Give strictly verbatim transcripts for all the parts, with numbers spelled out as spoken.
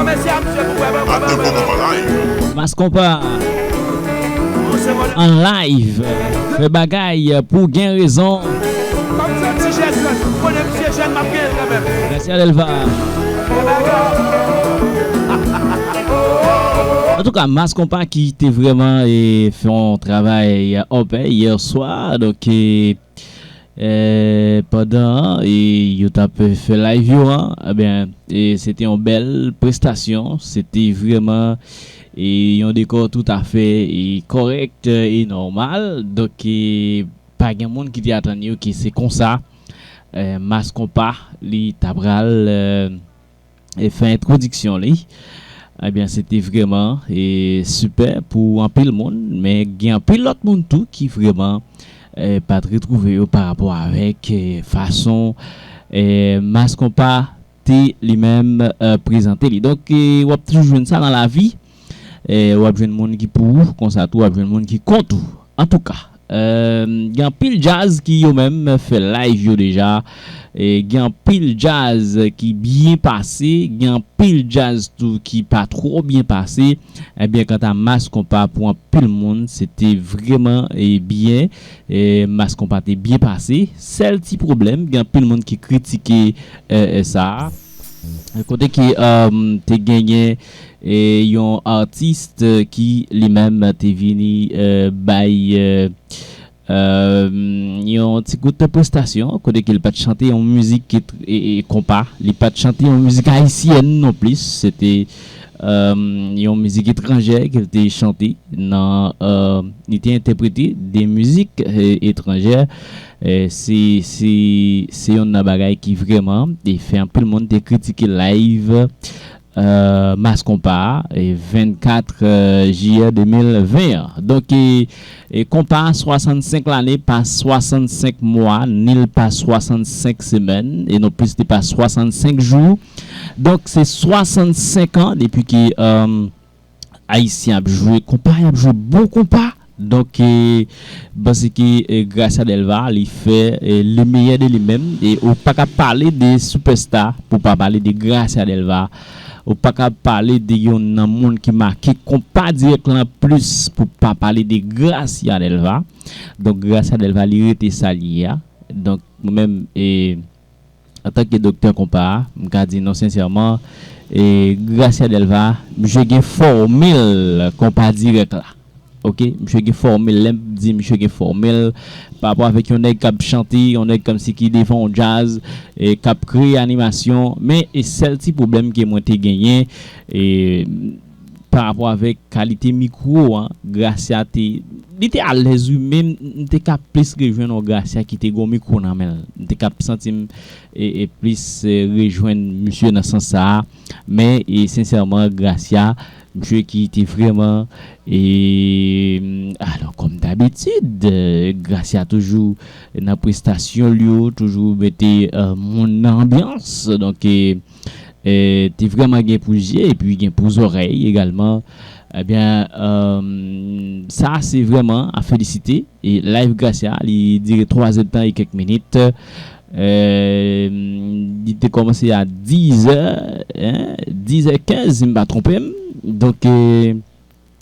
Mèsi a misye pou wè mwen. Mas Konpa an live. Fè bagay pou gen rezon. Kòm se yon ti jèn, mwen konnen misye jèn, m ap gen l kanmenm. Gracia Delva. Antouka, Mas Konpa ki te vrèman e, fè yon travay anpè yè swa. Donk, e, e, pandan e, yo t ap fè live yo an, ebyen, e, se te yon bèl prestasyon. Se te vrèman e, yon dekò toutafè e, kòrèk e nòmal. Donk, e, pa gen moun ki te atann yo ke se konsa e, Mas Konpa li ta pral e, e fè entwodiksyon li. Ebyen, se te vrèman e, sipè pou anpil moun, men gen anpil lòt moun tou ki vrèman e, pa t retwouve yo pa rapò avèk e, fason e, Mas Konpa te li menm e, prezante li. Donk, e, w ap toujou jwenn sa nan lavi. E, w ap jwenn moun ki pou ou, konsa tou w ap jwenn moun ki kont ou. Antouka, e, gen anpil djaz ki yo menm fè live yo deja. E, gen anpil djaz ki byen pase, gen anpil djaz tou ki pa twò byen pase. Ebyen, kanta Mas Konpa, pou anpil moun, se te vrèman e, byen. E, Mas Konpa te byen pase. Sèl ti pwoblèm, gen anpil moun ki kritike e, e, sa. Kote ke e, te genyen e, yon atis ki li menm te vini e, bay e, e, yon ti kout prestasyon, kote ke li pa t chante yon mizik ki t- e, e, konpa, li pa t chante yon mizik ayisyèn non plis, se te e, yon mizik etranjè ke l te chante nan e, li te entèprete de mizik e, etranjè. E, se se se youn nan bagay ki vrèman te fè anpil moun te kritike live e, Mas Konpa a, e, vennkat e, jiyè de mil ven an. Donk, e, e, Konpa a swasannsenk lane pa swasannsenk mwa, ni l pa swasannsenk semèn, e non plis li pa swasannsenk jou. Donk, se swasannsenk an depi ke e, Ayisyen ap jwe konpa, y ap jwe bon konpa. Donk, e, m panse ke e, Gracia Delva, li fè e, le meilleur de li menm. E ou pa ka pale de superstar pou pa pale de Gracia Delva. Ou pa ka pale de youn nan moun ki make konpa dirèk lan plis pou pa pale de Gracia Delva. Donk, Gracia Delva, li rete sa l ye a. Donk, mwen menm, e, antanke doktè konpa a, m ka di nou sensèman, e, Gracia Delva, misye gen fòmil konpa dirèk la. Oke, misye gen fòmil. Lè m di misye gen fòmil, pa rapò avèk yon nèg k ap chante, yon nèg kòmsi ki devan yon djaz, e, k ap kreye animasyon. Men, e, sèl ti pwoblèm ke mwen te genyen, e, pa rapò avèk kalite mikwo an, Gracia te, li te alèz wi, men m te ka plis rejwenn yon Gracia ki te gen yon mikwo nan men l. M te ka santi m e, e plis e, rejwenn misye nan sans sa a. Men, e, sensèman, Gracia, misye ki te vrèman, e, alò, kòm dabitid, e, Gracia toujou nan prestasyon l yo, toujou mete e, moun nan anbyans. Donk, e, e, te vrèman gen pou zye epi gen pou zòrèy egalman. Ebyen, e, sa se vrèman a felisite. E live Gracia, li dire twa zèdtan e kèk minit. E, li te kòmanse a dizè, en, dizè kenz, si m pa twonpe m. Donk, e,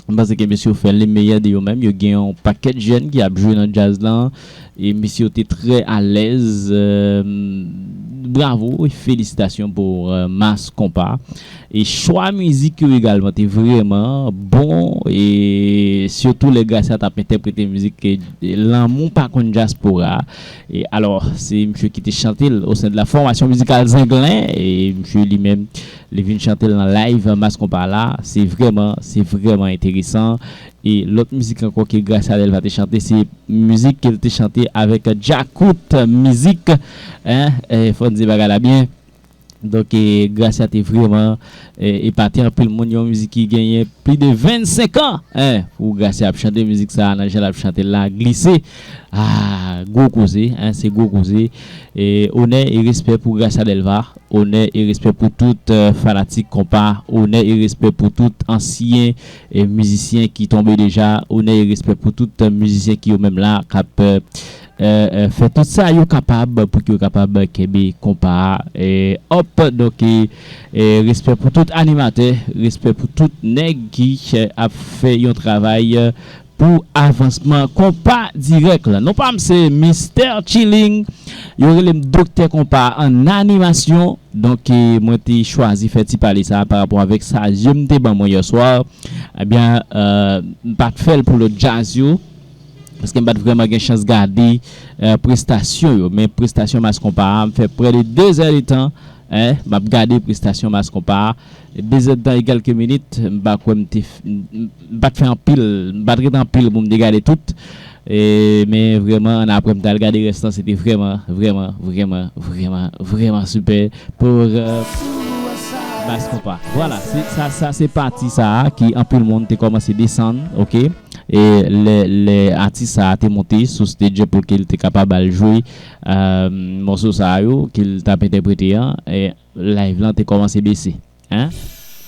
m panse ke mesye yo fè le meilleur de yo menm. Yo gen yon pakèt jèn ki ap jwe nan djaz lan. E mesye yo te trè alèz. E, bravo e felisitasyon pou e, Mas Konpa. E chwa mizik yo egalman te vrèman bon. E sitou lè Gracia t ap entèprete mizik e, e Lanmou pa konn dyaspora. E alò, se misye ki te chante l au sein de la formation musicale Zenglen. E misye li menm, li vin chante l nan live Mas Konpa la. Se vrèman, se vrèman enteresan. E lòt mizik ankò ke Gracia Delva te chante, se mizik ke l te chante avèk Djakout Mizik. En, e, fò n di bagay la byen. Donk, e, Gracia te vrèman e, epate anpil moun. Yon mizik ki genyen plis de vennsenk an, en, pou Gracia ap chante mizik sa a nan jan l ap chante l la, glise. Ah, gwo koze, en, se gwo koze. E, onè e respè pou Gracia Delva. Onè e respè pou tout e, fanatik konpa. Onè e respè pou tout ansyen e, mizisyen ki tonbe deja. Onè e respè pou tout e, mizisyen ki yo menm la k ap e, euh, euh, fè tout sa yo kapab pou ke yo kapab kenbe konpa a, euh, up. Donk, euh, euh, respè pou tout animatè, respè pou tout nèg ki, euh, ap fè yon travay, euh, pou avansman konpa dirèk la. Non pa m se Mister Chilling, yo rele m doktè konpa an animasyon. Donk, euh, mwen te chwazi fè ti pale sa pa rapò avèk sa je m te ban mwen yè swa. Ebyen, euh, m pa t fè l pou lòt djaz yo, paske m pa t vrèman gen chans gade, euh, prestasyon yo. Men prestasyon Mas Konpa a, m fè prè de de zè de tan, en, m ap gade prestasyon Mas Konpa a. De zè de tan e kèlke minit, m pa kwè m te f-, m, m pa t fè anpil, m pa t ret anpil pou m te gade tout. E, men vrèman, annapre m t al gade rès lan, se te vrèman, vrèman, vrèman, vrèman, vrèman sipè pou, euh, Mas Konpa. Vwala, se, sa, sa se pati sa a ki anpil moun te kòmanse desann, oke? E lè, lè atis sa a te monte sou stage pou ke l te kapab al jwe, euh, mòso sa yo ke l t ap entèprete an, e live lan te kòmanse bese. En?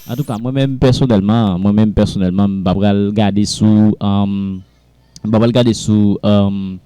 Antouka, mwen menm pèsonèlman, mwen menm pèsonèlman, m pa pral gade sou, um, m pa pral gade sou, um,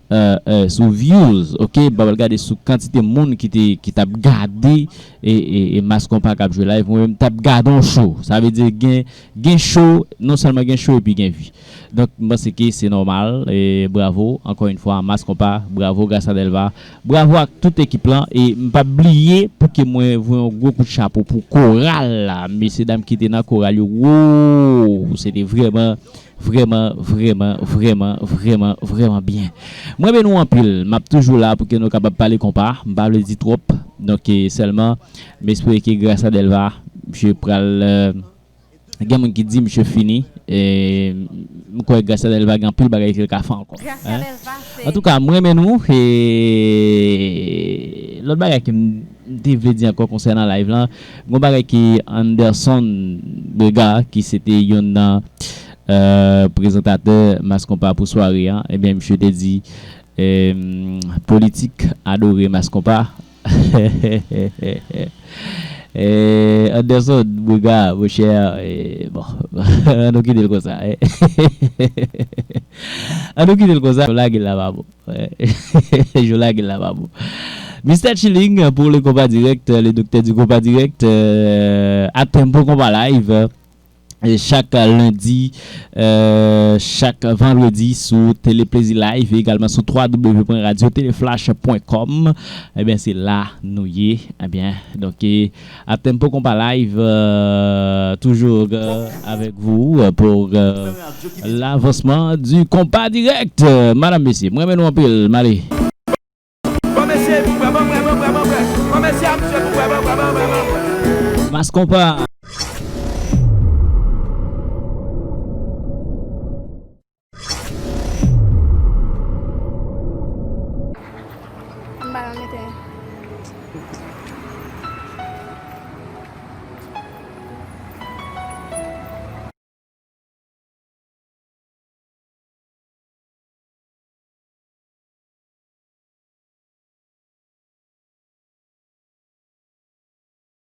euh, euh, sou views, oke? M pa pral gade sou kantite moun ki te, ki t ap gade e, e, e Mas Konpa k ap jwe live. Mwen menm, m t ap gade yon show. Sa vle di gen, gen show, non sèlman gen show epi gen vi. Donk, m panse ke se nòmal. E bravo, ankò yon fwa, Mas Konpa, bravo, Grasa Delva, bravo ak tout ekip lan. E m p ap bliye pou ke mwen voye yon gwo kout chapo pou koral la. Mesye dam ki te nan koral yo, wow, se te vrèman, vrèman, vrèman, vrèman, vrèman, vrèman byen. Mwen renmen nou anpil. M ap toujou la pou ke nou kapab pale konpa. M pa vle di twòp. Donk, e, sèlman, m espere ke Grasa Delva, misye pral, euh, gen moun ki di misye fini. E m kwè Grasa Delva gen anpil bagay ke l ka fè ankò. Grasa Delva, se antouka, m renmen nou. E lòt bagay ke m te vle di ankò konsènan live lan, gon bagay ke Anderson Brega, ki se te youn nan, euh, prezantatè Mas Konpa pou sware an, ebyen, misye te di, euh, politik adore Mas Konpa. Eh, Anderson Brega, monchè, eh, bon, an nou kite l konsa, eh. An nou kite l konsa, yo lage l la pa bon. Yo lage l la pa bon. Mister Chilling pour le Konpa Direct, le docteur du Konpa Direct, euh, Uptempo Konpa Live. E chak lendi, euh, chak vandredi sou Tele Plezi Live e egalman sou w w w pwen radyo teleflash pwen kòm. Ebyen, se la nou ye. Ebyen, donk, e, Uptempo Konpa Live, euh, toujours, euh, avec vous, euh, pour, euh, l'avancement du Konpa Direct. Euh, madam, mesye, mwen renmen nou anpil, m ale. Bon, mesye, pou bwè, bon, bwè, bon, bwè, bon, bwè. Bon, mesye, a, mesye, pou bwè, bon, bwè, bon, bwè, bon, bwè. Mas Konpa. M pa nan mete.